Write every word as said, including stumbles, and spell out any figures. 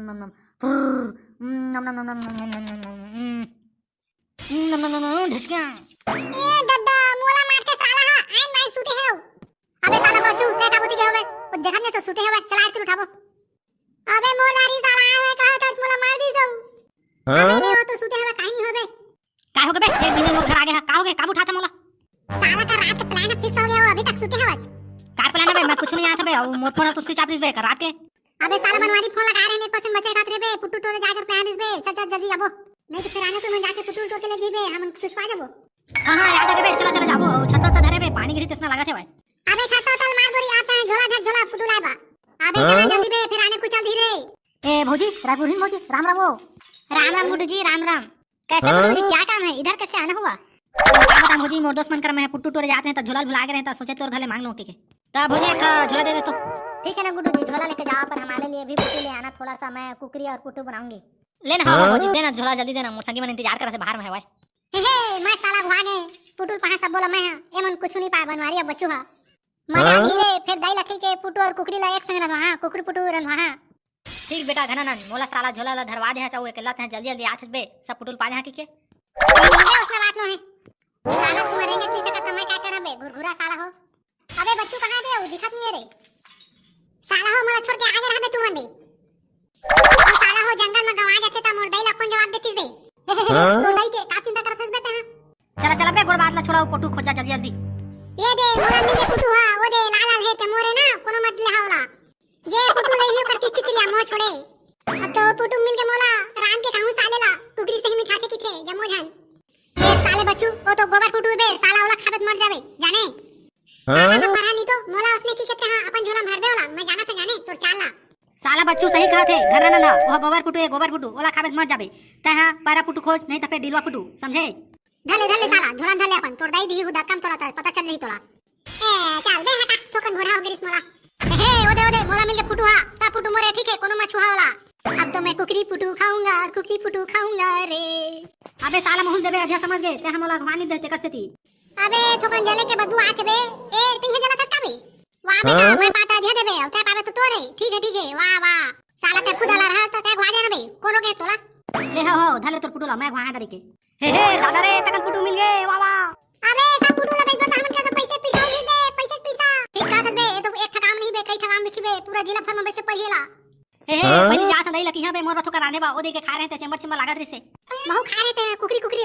नम नम। नम नम नम नम नम नम नम नम। नम नम नम नम ढिसक्या। ए दद्दा, मोला मारथे साला हा, आइन बाइन सुते हव। अबे साला बच्चू, तैं का बुद्धि के हवे? वो देखत नहीं तो सुते हवे, चला आरती उठाबो। अबे मोर दारी साला आए हुए कहा था, मोला मार दी जाऊ। हाँ? अबे वो तो सुते हवे, काहे नहीं होबे? का हो गे बे? एक दिन मोर घर आ गया, का हो गे? काबर उठात मोला? साला का रात के plan fix हो गया, वो अभी तक सुते हवस। का plan है बे? मैं कुछ नहीं आता बे, वो मोर फोन तो switch off रहिस बे, का रात के। अबे साला बनवारी फोन लगा रहे ने, एक percent बचे खात रे बे, पुट्टू टोरे जाकर plan रहिस बे, चल चल जल्दी जाबो। नहीं तो फिर आने तो मैं जाके पुट्टू टोर के ले गई बे, हम कुछ पा जाबो। हाँ हाँ, याद है बे, चला चला जाबो, छत्ता तो धरे बे, पानी गिरी तैसना लगा थे भाई। अबे छत्ता तल मार बोरी आता है, झोला धर झोला पुट्टू लाए बा। अबे हाँ? चला जल्दी बे, फिर आने कुछ चल दी रे। ए भौजी, रघुहीन भौजी, राम राम हो। राम राम गुड्डू जी, राम राम। कैसे हाँ? गुड्डू जी, क्या काम है, इधर कैसे आना हुआ? का बताऊं भौजी, मोर दोस्त मन कर मैं पुट्टू टोरे जात रहे त झोला भुला के रहे त सोचे तोर घले मांग लो के। त भौजी एक झोला दे दे तो। ठीक है ना गुड्डू जी, झोला लेके जाओ, पर हमारे लिए भी पुट्टू ले आना थोड़ा सा, मैं कुकरी और पुट्टू बनाऊंगी। ले ना, हाँ, हाँ? भौजी, दे ना झोला, जल्दी दे ना, मोर संगी मन इंतजार करत हे बाहर में हवाए। हे हे, मैं साला भुला गे, पुट्टू पहा सब बोला मैं हा, एमन कुछ नहीं पाए बनवारी अब बच्चू हा। मजा हाँ? नहीं रे, फिर दाई लकड़ी के पुट्टू और कुकरी ला एक संग रंधवा, हाँ, कुकरी पुट्टू रंधवा, हाँ। ठीक बेटा घनानंद, मोला साला झोला ला धरवा दे, चाहू अकेला ते जल्दी जल्दी आत बे, सब पुटुल पा दे, हाँ, की के? नहीं, नहीं, उसने बात नो है। साला तू मरेंगे पीछे का समय क्या करबे, घुरघुरा साला हो। अबे बच्चू कहाँ बे, वो दिखत नहीं है रे। साला हो, मोला छोड़ के आगे रह बे तू मन भी। वो साला हो जंगल में गवा जाते त मोर दाई ला कौन जवाब देतीस बे? हाँ? तो दाई के का चिंता करत हस बे ते, हाँ? चला चला बे, गोड़ बात ला छोड़ा, वो पुटू खोजा जल्दी जल्दी। ये दे, मोला मिल के पुटू हा, वो दे, लाल लाल है ते मोरे ना, कोनो मत ले हावला। जे पुटू ले ही ओकर किच्ची क्रिया मोर छोड़े। अब तो पुटू मिल के मोला राम के कहूँ साले ला कुकरी से ही मिठाथे किथे जम्मो झन। ए साले बच्चू, वो तो गोबर पुटू बे, साला ओला खाबे त मर जाबे, जाने? हाँ? साला का परा नहीं तो मोला उसने की कहते हाँ अपन झोला भर दे ओला, मैं जाना था जाने तोर चाल ला। साला बच्चू सही कहा थे, घर ना ना, वो गोबर पुटू है, गोबर पुटू, ओला खाबे त मर जाबे। तै हाँ पैरा पुटू खोज, नहीं तो फिर डिलवा पुटू, समझे? धले धले साला, झोला धले अपन, तोर दाई दी हुदा कम तोला, पता चल रही तोला। ए, चल बे हटा, थोकन भोरा हो गिरिस मोला। हे, ओदे, ओदे, मोला मिल के पुटू हा, सा पुटू मोरे, ठीक है, कोनो मत छुहा ओला। अब तो मैं कुकरी पुटू खाऊंगा, कुकरी पुटू खाऊंगा रे। अबे साला मोहन देबे, अधिया समझ गए, ते हम ओला अगवानी दे, तेकर सेती। अबे, थोकन जले के बदबू आथे बे। ए, तइहे जला थस का बे? वाह बेटा, हाँ? मैं पाता अधिया देबे, अउ ते पाबे तो तोरे। ठीक है, ठीक है, वाह, वाह। साला ते खुद अला रहा, ते अगवा जाना बे, कोनो के तोला। ले हो, हो, धले तोर पुटू ला, मैं अगवा दरी के। हे, हे, दादा रे, तकन पुटू मिल गए, वाह, वाह। अबे, सब पुटू ला बेचबो त हमन के तो पैसे पीसा होही बे, पैसे पीसा। ठीक कहत बे, ये तो एक ठा काम नहीं बे, कई ठा काम बिखी बे, पूरा जिला भर में बेचे पड़ही ला। हे, हे, हाँ? पहली जात हन दई लकिहा बे, मोर बथो कर रांधे बा, ओ दे के खा रहे थे, चेंबर चेंबर लागत रहिसे। महू खा रहे थे, कुकरी कुकरी